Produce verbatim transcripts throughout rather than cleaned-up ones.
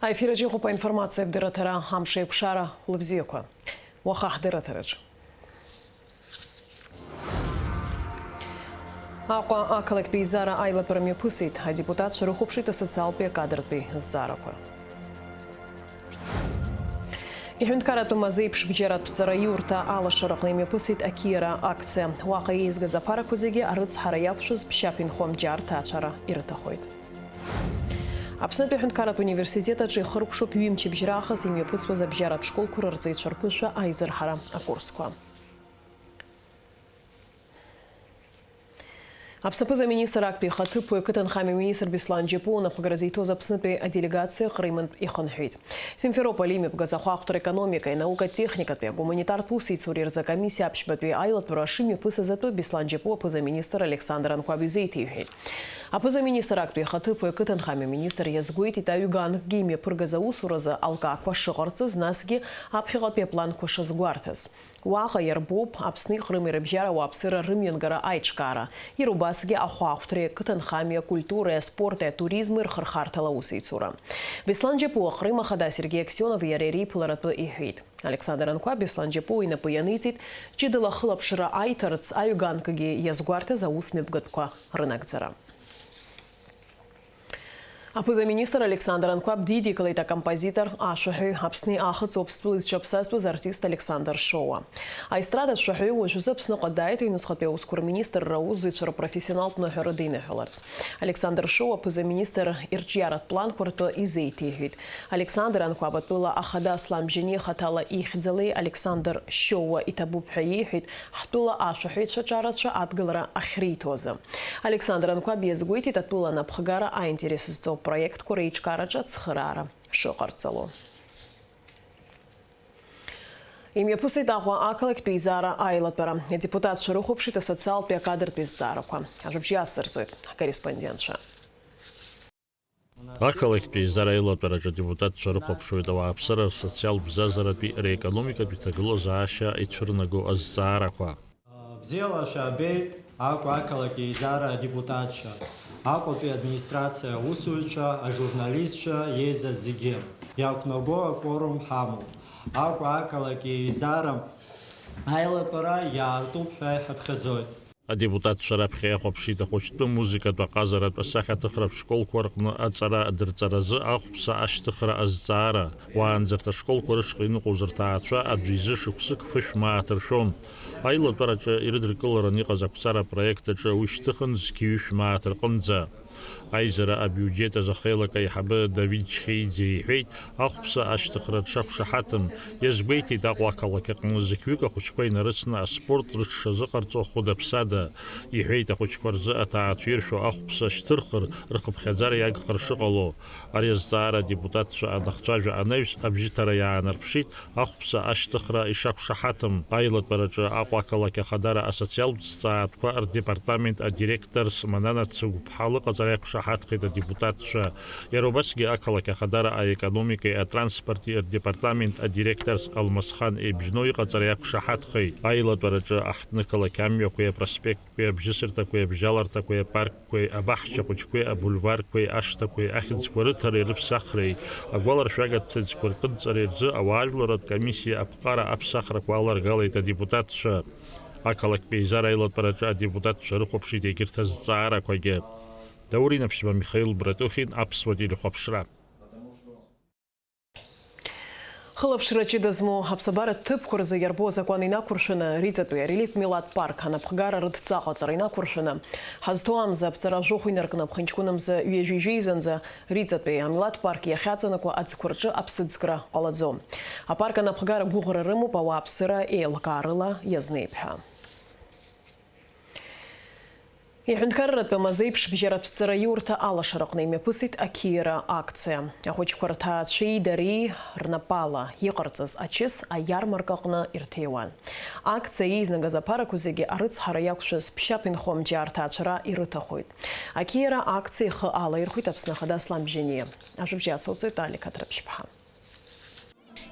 Аефираҿ иҟоуп аинформациатә дырраҭара, амш еиқәшара, хәлыбзиақәа. Уаха ҳдырраҭараҿ. Аҟәа ақалақьтә еизара аилатәара мҩаԥысит, адепутатцәа рыхәаԥшит асоциалтәи акадртәи зҵаарақәа. Иҳәынҭқарратәы мазеиԥш бџьаратә ҵараиурҭа алашараҟны имҩаԥысит ақьиара акциа. Уаҟа еизгаз аԥарақәа зегьы арыцҳара иақәшәаз ԥшьаԥ инхо абџьар ҭаацәара ирыҭахоит. Аԥснытәи аҳәынҭқарратә университет аҿы ихыркәшоуп ҩымчыбжь раахыс имҩаԥысуаз абжьаратә школқәа рырҵаҩцәа рԥышәа аизырҳара акурсқәа. Аԥсны аԥыза-министр актәи ихаҭыԥуаҩ ақыҭанхамҩа министр Беслан Џьапуа унапхгара зиҭоз Аԥснытәи аделегациа Ҟримантә ихынҳәит. Симферополь имҩаԥгаз ахәаахәҭра аекономикеи анаукатә техникатәи агуманитартә усеицуреи рзы акомиссиа аԥшьбатәи аилатәара шымҩаԥысыз атәы Беслан Џьапуа аԥыза-министр Александр Анқәаб изеиҭеиҳәеит. Аԥыза-министр актәи ихаҭыԥуаҩ ақыҭанхамҩа министр иазгәеиҭеит, аҩганкгьы имҩаԥыргаз аусуразы алкаақәа шыҟарҵаз, насгьы аԥхьаҟатәи апланқәа шазгәарҭаз. Уаҟа иарбоуп Аԥсни Ҟрыми рыбжьара ауааԥсыра рымҩангара аиҿкаара, иара убасгьы ахәаахәҭреи, ақыҭанхамҩа, акультуреи, аспорти, атуризми рхырхарҭала аусеицура. Беслан Џьапуа Ҟрым ахада Сергеи Аксионови иареи реиԥыларатәы иҳәеит. Александр Анқәаб Беслан Џьапуа инапы ианиҵеит, ҷыдала ахылаԥшра аиҭарц аҩганкгьы иазгәарҭаз аус мҩаԥгатәқәа рынагӡара. Аԥыза-министр Александр Анқәаб дидикылеит акомпозитор, ашәаҳәаҩ, Аԥсни Аахыҵ Уаԥстәылеи зҽаԥсазтәыз артист Александр Шоуа. Аестрадатә шәаҳәаҩы уажәазы Аԥсныҟа дааит, аҩныҵҟатәи аусқәа рминистрра аусзуҩцәа рпрофессионалтә ныҳәара диныҳәаларц. Александр Шоуа аԥыза-министр ирҿиаратә планқәа ртәы изеиҭеиҳәеит. Александр Анқәаб атәыла ахада Аслан Бжьаниа хаҭала ихьӡалеи Александр Шьоуа иҭабуп ҳәа иеиҳәеит, ҳтәыла ашәаҳәаҩцәа аҿарацәа адгылара ахьриҭозы. Александр Анқәаб иазгәеиҭеит, атәыла анапхгара аинтерес зҵоу апроектқәа реиҿкаараҿы ацхыраара шыҟарҵало. Имҩаԥысит Аҟәа ақалақьтә еизара аилатәара. Адепутатцәа рыхәаԥшит асоциалтәи акадртәи зҵаарақәа. Ажәабжь иацсырҵоит ҳкорреспондентцәа. Ақалақьтәи еизара аилатәараҿы адепутатцәа рыхәаԥшуеит ауааԥсыра рсоциалтә бзазаратәи реекономикатәи ҭагылазаашьа ицәырнаго азҵаарақәа. Бзиала шәаабеит Аҟәа ақалақь еизара адепутатцәа, Аҟәатәи администрациа аусзуҩцәа, ажурналистцәа, еизаз зегьы. Иақәнаго акворум ҳамоуп. Аҟәа ақалақь еизара аилатәара иаартуп ҳәа иҳаԥхьаӡоит. Адепутатцәа раԥхьа иахәаԥшит ахәыҷтәы музыкатә аҟазаратә асахьаҭыхратә школқәа рҟны аҵара адырҵаразы ахәԥса ашьҭыхра азҵаара. Уаанӡа рҭ ашколқәа рышҟа иныҟәоз рҭаацәа аӡәы изы шықәсык фышә мааҭ ршәон. Аилатәараҿы ирыдыркыларан иҟаз ақәҵара апроект аҿы уи шьҭыхын зқьи ҩышә мааҭ рҟынӡа. Аизара абиуџьет азы ахеилак аиҳабы Давид Чхеиӡе иҳәеит, ахәԥса ашьҭыхра дшақәшаҳаҭым. Иазгәеиҭеит Аҟәа ақалақь аҟны зқьҩык ахәыҷқәа инарыцны аспорт рыҽшазыҟарҵо хәыда-ԥсада. Иҳәеит, ахәыҷқәа рзы аҭаацәа иршәо ахәԥса шьҭырхыр, рхыԥхьаӡара иагхар шыҟало. Ари азҵаара адепутатцәа анахцәажәа анаҩс, абжьыҭара иаанарԥшит, ахәԥса ашьҭыхра ишақәшаҳаҭым. Аилатәараҿы Аҟәа ақалақь ахадара асоциалтә зҵаатәқәа рдепартамент адиректорс Манана Цыгәԥҳа лыҟаҵара иақәшаҳаҭхеит адепутатцәа. Иара убасгьы ақалақь ахадара аекономикеи атранспорти рдепартамент адиректорс Алмасхан Ебжьно иҟаҵара иақәшаҳаҭхеит. Аилатәараҿы аҳҭнықалақь амҩақәеи апроспект Абжьысырҭақәеи абжьаларҭақәеи апаркқәеи абаҳча хәыҷқәеи абульварқәеи ашҭақәеи ахьӡқәа рыҭареи рыԥсахреи агәаларшәагатә ҭыӡқәа рҟынҵареи рзы ауаажәларратә комиссиа аԥҟара аԥсахрақәа аларгалеит адепутатцәа. Ақалақьтә еизара аилатәараҿы адепутатцәа рыхәаԥшит егьырҭ азҵаарақәагьы. Даур Инаԥшьба, Михаил Братухин, Аԥсуа телехәаԥшра. Хылаԥшра ҷыда змоу аԥсабаратә ҭыԥқәа рзы иарбоу азакәан инақәыршәаны, Риҵатәи ареликтә милаҭ парк анапхгара рыдҵа аҟаҵара инақәыршәаны, ҳазҭоу амза аԥҵара жәохә инаркны аԥхынҷкәынамза ҩажәи жәеизанӡа Риҵатәи амилаҭ парк иахьаҵанакуа аӡқәа рҿы аԥсыӡкра ҟалаӡом. Апарк анапхгара гәыӷра рымоуп ауааԥсыра еилкаарыла иазнеип ҳәа. Иҳәынҭқарратәы амазеиԥш бжьаратә ҵараиурҭа алашараҟны имҩаԥысит ақьиара акциа. Ахәыҷқәа рҭаацәеи дареи рнапала иҟарҵаз ачыс аиармарка аҟны ирҭиуан. Акциа еизнагаз аԥарақәа зегьы арыцҳара иақәшәаз ԥшьаԥ инхо амџьар ҭаацәара ирыҭахоит. Ақьиара акциа ихы алаирхәеит Аԥсны Ахада Аслан Бжьаниа. Ажәабжь ацылҵоит Алик Аҭрыԥшьԥҳа.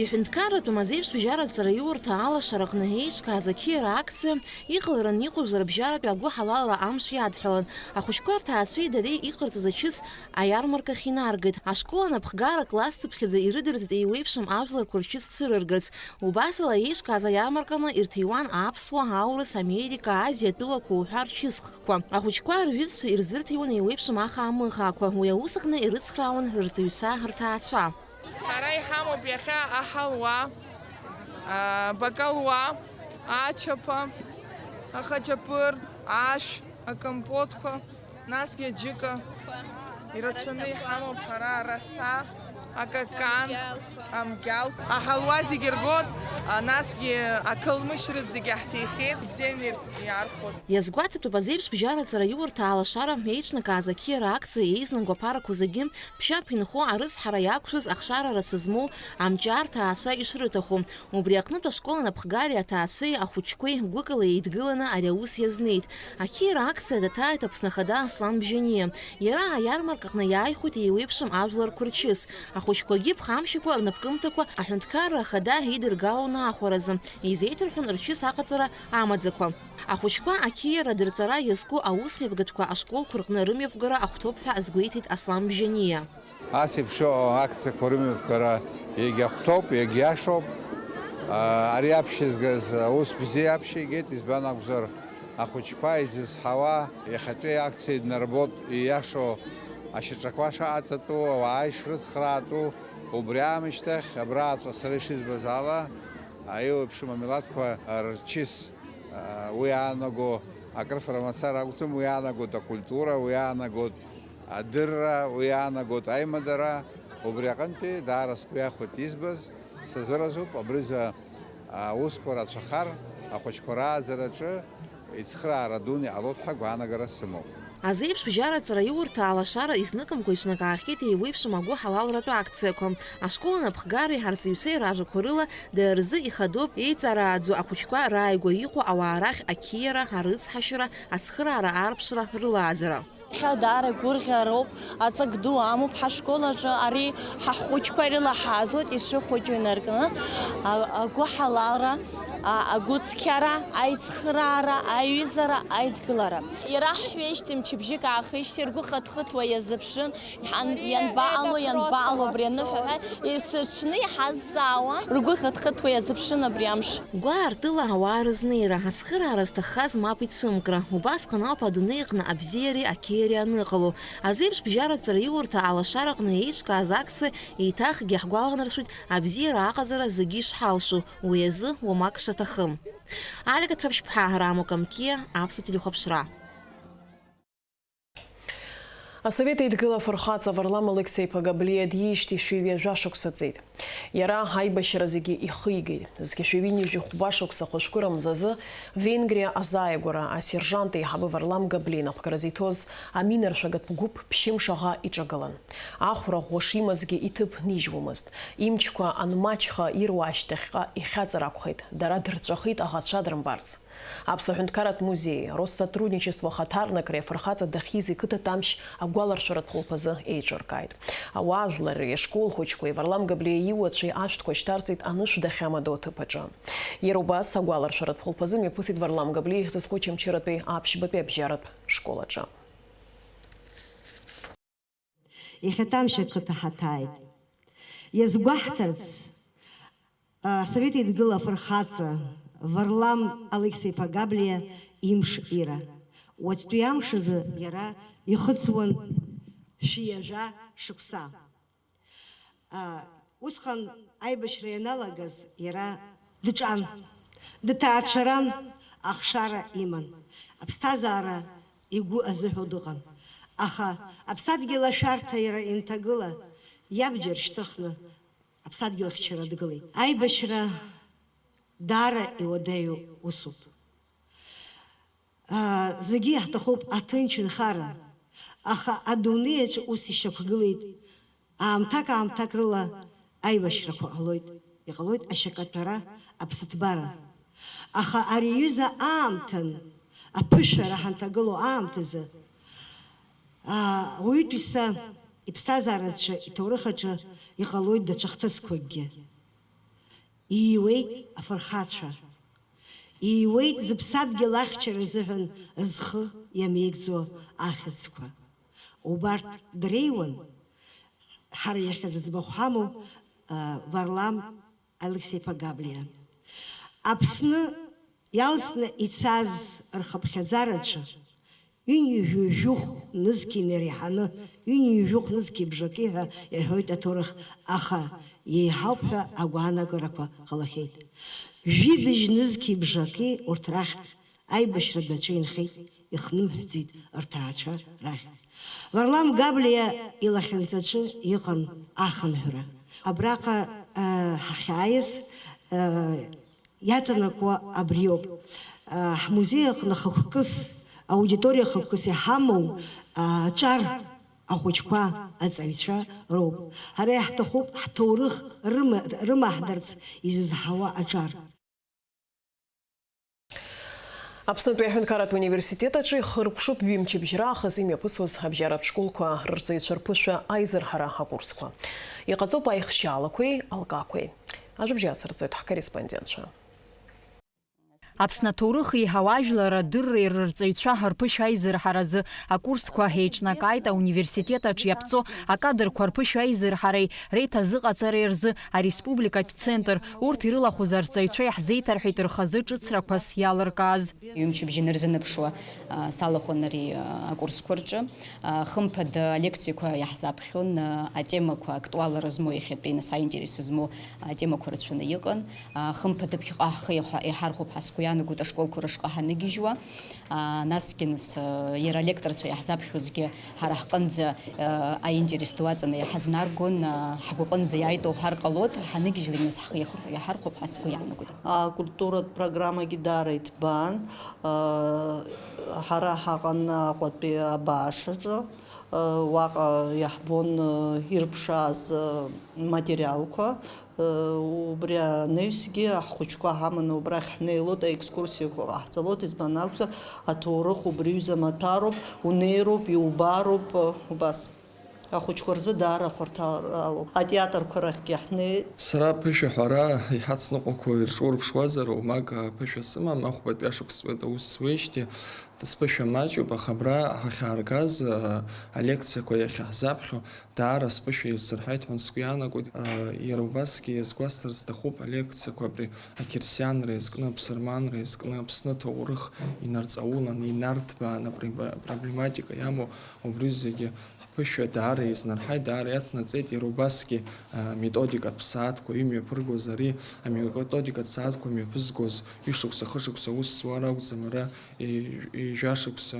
Иҳәынҭқарратә музеи ԥсбжьаратә ҵараиурҭа алашараҟны еиҿкааз ақьиара акциа иҟаларан иҟоу жәларбжьаратәи агәыҳалалра амш иадҳәалан, ахәыҷқәа рҭаацәеи дареи иҟарҵаз ачыс аиармаркахь инаргеит. Ашкол анапхгара аклассцыԥхьаӡа ирыдырҵеит еиуеиԥшым ажәларқәа рчыс цәырыргарц. Убасала еиҿкааз аиармаркаҟны ирҭиуан аԥсуа, аурыс, Америка, Азиа атәылақәа уҳәа рчысхқәа. Ахәыҷқәа рҩызцәа ирзырҭиуан еиуеиԥшым ахаа-мыхаақәа, уи аус аҟны ирыцхраауан рҵаҩцәа, рҭаацәа. Ҳара иҳамоуп иахьа аҳалуа, а, бакалуа, ачаԥа, ахаҷапыр, ашә, акомпотқәа, насгьы аџьыка. Ирацәаны иҳамоуп ҳара араса, акакан, амгьал. Аҳалуа зегьы ргоит, а, насгьы ақалмышь рызегьы ҳҭихьеит, бзианы ирҭ-, иаархәоит. Иазгәаҭатәуп азеиԥш бжьараҵара иурҭа алашара еиҿнакааз ақьиара акциа еизнаго аԥарақәа зегьы ԥшьаԥ инхо арыцҳара иақәшәаз ахшара рацәа змоу амҷаа рҭаацәа ишрыҭаху. Убри аҟнытә ашкол анапхгареи аҭаацәеи ахәыҷқәеи гәыкала еидгыланы ари аус иазнеит. Ақьиара акциа даҭааит Аԥсны Ахада Аслан Бжьаниа. Иара аиармаркаҟны иааихәеит еиуеиԥшым ажәларқәа рчыс. Ахәыҷқәагьы ԥхамшьакәа рнапкымҭақәа Аҳәынҭқарра Ахада идыргалон аахәаразы, изеиҭарҳәон рчыс аҟаҵара амаӡақәа. Ахәыҷқәа ақьиара дырҵара иазку аусмҩаԥгатәқәа ашколқәа рҟны рымҩаԥгара ахәҭоуп ҳәа азгәеиҭеит Аслан Бжьаниа. Ас еиԥш иҟоу акциақәа рымҩаԥгара иагьахәҭоуп, иагьиашоуп. Ари аԥшьызгаз аус бзиа аԥшьа игеит, избан акәзар, ахәыҷқәа изызҳауа, иахьатәи акциа иднарбоит, ииашоу ашьаҿақәа шаҟаҵатәу, ауаа ишрыцхраатәу, убри аамышьҭахь, абра ааҵәа сара ишызбаз ала, еиуеиԥшым амилаҭқәа рчыс, уи иаанаго акрыфара мацара акәӡам, уи иаанагоит акультура, уи иаанагоит адырра, уи иаанагоит аимадара, убри аҟынтәи даара сгәы иахәеит избаз, сазыразуп, абриза аусқәа рацәахар, ахәыҷқәа рааӡараҿы ицхыраара дуны иҟалоит ҳәа гәаанагара сымоуп. Азеиԥш бжьараҵара иурҭа алашара изныкымкәа иҿнакаахьеит еиуеиԥшым агәыҳалалратә акциақәа. Ашкол анапхгареи ҳарҵаҩцәеи ражәақәа рыла, дара рзы ихадоуп еиҵарааӡо ахәыҷқәа рааигәа иҟоу ауаа рахь ақьиара, арыцҳашьара, ацхыраара аарԥшра рылааӡара. Иахьа даара игәырӷьароуп, аҵак ду амоуп ҳашкол аҿы, ари ҳахәыҷқәа ирылаҳазоит ишыхәыҷу инаркны, а-, агәыҳалалра, а-, агәыцқьара, аицхыраара, аиҩызара, аидгылара. Ираҳҳәеижьҭеи мчыбжьык аахижьҭеи ргәы хыҭхыҭуа иазыԥшын, иан-, ианбаҟало, ианбаҟало абри аныҳәа ҳәа, есыҽны иҳазҵаауан, ргәы хыҭхыҭуа иазыԥшын абри амш. Гәаартыла ауаа рызнеира, ацхыраара зҭаххаз мап ицәымкра, убасҟан ауп адунеи аҟны абзиареи ақьиареи аныҟало. Азеиԥш бжьараҵара иурҭа алашараҟны еиҿкааз акциа еиҭахгьы иаҳгәаланаршәоит абзиара аҟаҵара зегьы ишҳалшо, уи азы уамак шаҭахым. Алика Ҭаԥшьԥҳа, Рамо Камкиа, Аԥсуа телехәаԥшра. Асовет Еидгыла афырхаҵа Варлам Алықьса-иԥа Габлиа диижьҭеи шәи ҩажәа шықәса ҵит. Иара аибашьра зегьы ихигеит. Зқьи шәи ҩынҩажәи хәба шықәса ахәажәкыра мзазы Венгриа азааигәара асержант еиҳабы Варлам Габлиа инапхгаразы иҭоз аминаршәагатә гәыԥ ԥшьымш аӷа иҿагылан. Ахәра ӷәӷәа шимазгьы иҭыԥ нижьуамызт. Имчқәа анмаҷха ируа ашьҭахьҟа ихьаҵыр акәхеит, дара дырҵәахит аӷацәа дрымбарц. Аԥсуа ҳәынҭқарратә музеи, Россотрудничество ахаҭарнакреи афырхаҵа дахьиз иқыҭа Ҭамшь агәаларшәаратә хәылԥазы еиҿыркааит. Ауаажәларреи ашкол хәыҷқәеи Варлам Габлиа иуацәеи ашәҭқәа шьҭарҵеит анышә дахьамадоу аҭыԥ аҿы. Иара убас агәаларшәаратә хәылԥазы мҩаԥысит Варлам Габлиа ихьӡызқәоу Очамчыратәи аԥшьбатәи абжьаратә школ аҿы. Иахьа Ҭамшь ақыҭа ҳаҭааит. Иазгәаҳҭарц, а, Асовет Еидгыла афырхаҵа Варлам Алықьса-иԥа Габлиа имш ира. Уаҵәтәи амш азы иара ихыҵуан шәи ҩажәа шықәса. А, усҟан аибашьра ианалагаз иара дҿан, дҭаацәаран, ахшара иман. Аԥсҭазаара игәы азыҳәо дыҟан. Аха аԥсадгьыл ашәарҭа иара инҭагыла, иабџьар шьҭыхны аԥсадгьыл ахьчара дгылеит. Аибашьра даара иуадаҩу усуп. Аа, зегьы иаҳҭахуп аҭынчынхара, аха адунеи аҿы ус ишьақәгылеит. Аамҭак-аамҭак рыла аибашьрақәа ҟалоит, иҟалоит ашьакаҭәара, аԥсыҭбара. Аха ари аҩыза аамҭан, аԥышәара ҳанҭагылоу аамҭазы, аа, ауаҩытәыҩса иԥсҭазаараҿы, иҭоурых аҿы иҟалоит даҽа хҭысқәакгьы. Ииуеит афырхацәа. Ииуеит зыԥсадгьыл ахьчара азыҳәан зхы иамеигӡо ахьӡқәа. Убарҭ дреиуан ҳара иахьа зыӡбахә ҳамоу, а, Варлам Алықьсеиԥа Габлиа. Аԥсны иалсны ицаз рхыԥхьаӡараҿы ҩынҩажәи жәохә нызқьи инареиҳаны, ҩынҩажәи жәохә нызқьи бжаки ҳәа ирҳәоит аҭоурых, аха иеиҳауп ҳәа агәаанагарақәа ҟалахьеит. Жәибжь нызқьи бжаки урҭ рахьтә аибашьра адәаҿы инхеит, ихнымҳәӡеит рҭаацәа рахь. Варлам Габлиа илахьынҵаҿы иҟан ахынҳәра. Абраҟа, а, ҳахьааиз, а, иаҵанакуа абриоуп. А, ҳмузеи аҟны хықәкыс, аудиториа хықәкыс иҳамоу, а, аҿар ахәыҷқәа, аҵаҩцәа роуп. Ҳара иаҳҭахуп ҳҭоурых рыма-, рымаҳдарц изызҳауа аҿар. Аԥснытәи аҳәынҭқарратә университет аҿы ихыркәшоуп ҩымчыбжьара аахыс имҩаԥысуаз абжьаратә школқәа рырҵаҩцәа рԥышәа аизырҳара акурсқәа. Иҟаҵоуп аихшьаалақәеи алкақәеи. Ажәабжь ацырҵоит ҳкорреспондентцәа. Аԥсны аҭоурых еиҳау ажәлар адырреи рырҵаҩцәа рԥышәа аизырҳаразы акурсқәа еиҿнакааит ауниверситет аҿы иаԥҵо акадрқәа рԥышәа аизырҳареи реиҭазыҟаҵареи рзы ареспубликатә центр, урҭ ирылахәыз арҵаҩцәа иаҳзеиҭарҳәеит рхазы ҿыцрақәас иалыркааз. Ҩымчыбжьа инарзынаԥшуа, а, салахәын ари, а, акурсқәа рҿы. А, хымԥада алекциақәа иаҳзаԥхьон, а, атемақәа актуалра змоу, иахьатәи нас аинтерес змоу атемақәа рацәаны иҟан. А, хымԥада ԥхьаҟа ҳхы иаҳа-, иаҳархәап ҳәа сгәы иаанагоит ашколқәа рышҟа ҳанагьежьуа. А, насгьы нас, а, иара алекторцәа иаҳзаԥхьозгьы ҳара ҳҟынӡа, а, аинтерес ду аҵаны иҳазнаргон, а, ҳгәаҟынӡа иааит уҳәар ҟалоит, ҳаныгьежьлак нас ҳхы иахырхәа-, иаҳархәап ҳәа сгәы иаанагоит. Акультуратә программагьы даара иҭбаан, а, ҳара ҳаҟан Аҟәатәи абаашаҿы, а, уаҟа иаҳбон, а, ирԥшааз, а, материалқәа, а, убри анаҩсгьы ҳхәыҷқәа ҳаманы убрахь ҳнеилоит, аекскурсиақәа ҟаҳҵалоит, избан акәзар, аҭоурых убри аҩыза маҭәароуп, унеироуп, иубароуп, а, убас. Ахәыҷқәа рзы даара хәарҭаралоуп. Атеатрқәа рахьгьы ҳнеит. Сара аԥышәа ҳәара иҳацныҟәақәо ирҿурԥшуазар, уамак аԥышәа сымам, ахәбатәи ашықәс ҵуеит аус зуеижьҭеи, сԥышәа маҷуп, аха абра ҳахьааргаз, а, алекциақәа иахьаҳзаԥхьо, даара сԥышәа еилсырҳаит ҳәа сгәы иаанагоит. А, иара убасгьы иазгәасҭар сҭахуп алекциақәа абри ақьырсианра иазкны, аԥсырманра иазкны, Аԥсны аҭоурых инарҵаулан, инарҭбаан, апри-, проблематика иамоу убри зегьы Ҳԥышәа даара еизнарҳаит, даара иацнаҵеит, иара убасгьы, а, методикатә сааҭқәа имҩаԥыргоз ари, аметодикатә сааҭқәа мҩаԥызгоз ҩышықәса, хышықәса аус зуа ракәӡам, ара, е-, ҩажәа шықәса,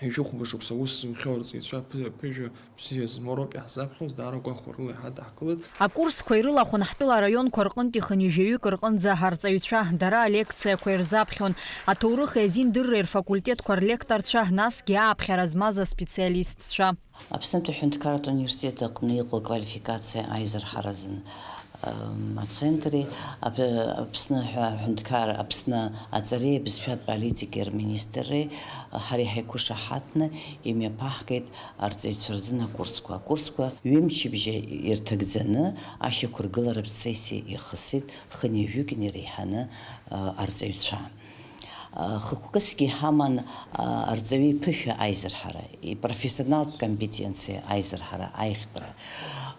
ҩажәи хәба шықәса аус зухьоу арҵаҩцәа ԥы-, ԥыжәа бзиа змоу роуп иаҳзаԥхьоз, даара гәахәарыла иҳадаҳкылеит. Акурсқәа ирылахәын ҳтәыла араионқәа рҟынтә ихынҩажәаҩык рҟынӡа арҵаҩцәа, дара алекциақәа ирзаԥхьон, аҭоурыхи азиндырреи рфакультетқәа рлекторцәа, насгьы ааԥхьара змаз аспециалистцәа. Аԥснытәи аҳәынҭқарратә университет аҟны иҟоу аквалификациа аизырҳаразын, ам, ацентри, Ап-, Аԥсны аҳәа-, аҳәынҭқар-, Аԥсны аҵареи абызшәатә политикеи рминистрреи ҳара иҳаиқәышаҳаҭны имҩаԥаҳгеит арҵаҩцәа рзын акурсқәа. Акурсқәа ҩымчыбжьа ирҭагӡаны ашьақәыргыларатә сессиа ихысит хынҩажәик инареиҳаны, а, арҵаҩцәа. Хықәкысгьы иҳаман, а, арҵаҩы иԥышәа аизырҳара, ипрофессионалтә компетенциа аизырҳара, аиӷьтәра.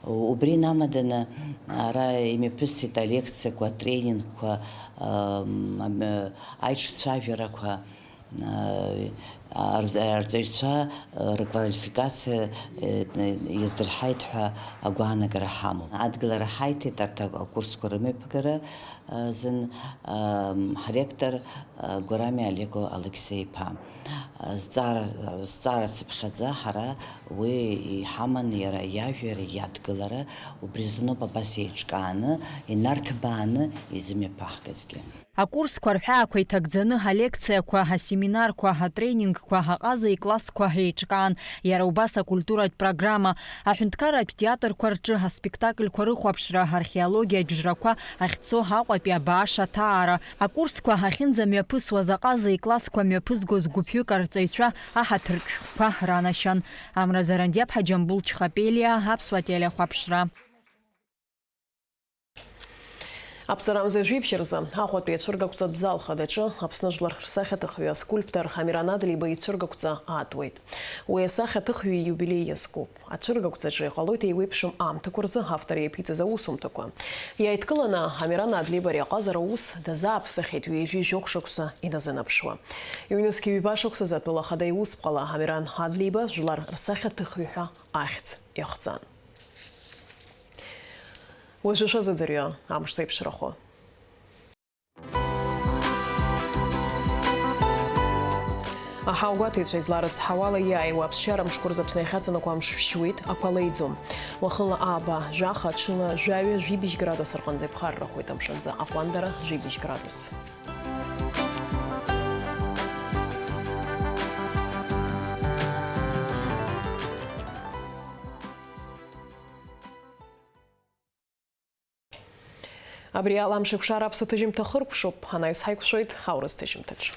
Убри инамаданы ара имҩаԥысит алекциақәа, атренингқәа, ам, ам, аиҿцәажәарақәа, а, арҵ-, арҵаҩцәа, а, рквалификациа, э, иаздырҳаит ҳәа агәаанагара ҳамоуп. Адгылара ҳаиҭеит арҭ акурсқәа рымҩаԥгара азын, ам, ҳректор, а, Гәарами Олег Алықьсеи-иԥа. А, зҵаара, зҵаара цыԥхьаӡа ҳара уи иҳаман иара иажәа, иара иадгылара, убри азыноуп абас еиҿкааны, инарҭбааны изымҩаԥаҳгазгьы. Акурсқәа рҳәаақәа иҭагӡаны алекциақәа, асеминарқәа, атренингқәа, аҟаза иклассқәа еиҿкаан, иара убас акультуратә программа. Аҳәынҭқарратә театрқәа рҿы аспектакльқәа рыхәаԥшра, археологиатә жрақәа ахьцо Аҟәатәи абааш аҭаара. Акурсқәа ахьынӡамҩаԥысуаз аҟаза иклассқәа мҩаԥызгоз гәыԥҩык арҵаҩцәа аҳаҭыртә шәҟәқәа ранашьан. Амра Зарандиаԥҳа, Џьамбул Чхапелиа, Аԥсуа телехәаԥшра. Аԥҵарамза жәибжь рзы Аҟәатәи ацәыргақәҵатә зал хадаҿы Аԥсны жәлар рсахьаҭыхҩы аскульптор Амиран Адлеиба ицәыргақәҵа аатуеит. Уи асахьаҭыхҩы ииубилеи иазкуп. Ацәыргақәҵаҿы иҟалоит еиуеиԥшым аамҭақәа рзы автор иаԥиҵаз аусумҭақәа. Иааидкыланы Амиран Адлеиба ари аҟазара аус дазааԥсахьеит ҩажәи жәохә шықәса иназынаԥшуа. Ҩнызқь ҩба шықәсазы атәыла ахада иусԥҟала Амиран Адлеиба жәлар рсахьаҭыхҩы ҳәа ахьӡ иахҵан. Уажәы шәазыӡырҩы амш зеиԥшрахо. Аҳауагәаҭаҩцәа изларыцҳауала иааиуа аԥсшьара мшқәа рзы Аԥсны иахьаҵанакуа амш шәшьуеит, ақәа леиӡом. Уахынла ааба, жәаха, ҽынла жәаҩа, жәибжь градус рҟынӡа иԥхаррахоит, амшынӡы аҟәандара жәибжь градус. Абри ала амшеикәшара аԥсуа ҭыжьымҭа хыркәшоуп, анаҩс ҳаиқәшәоит аурыс ҭыжьымҭаҿы.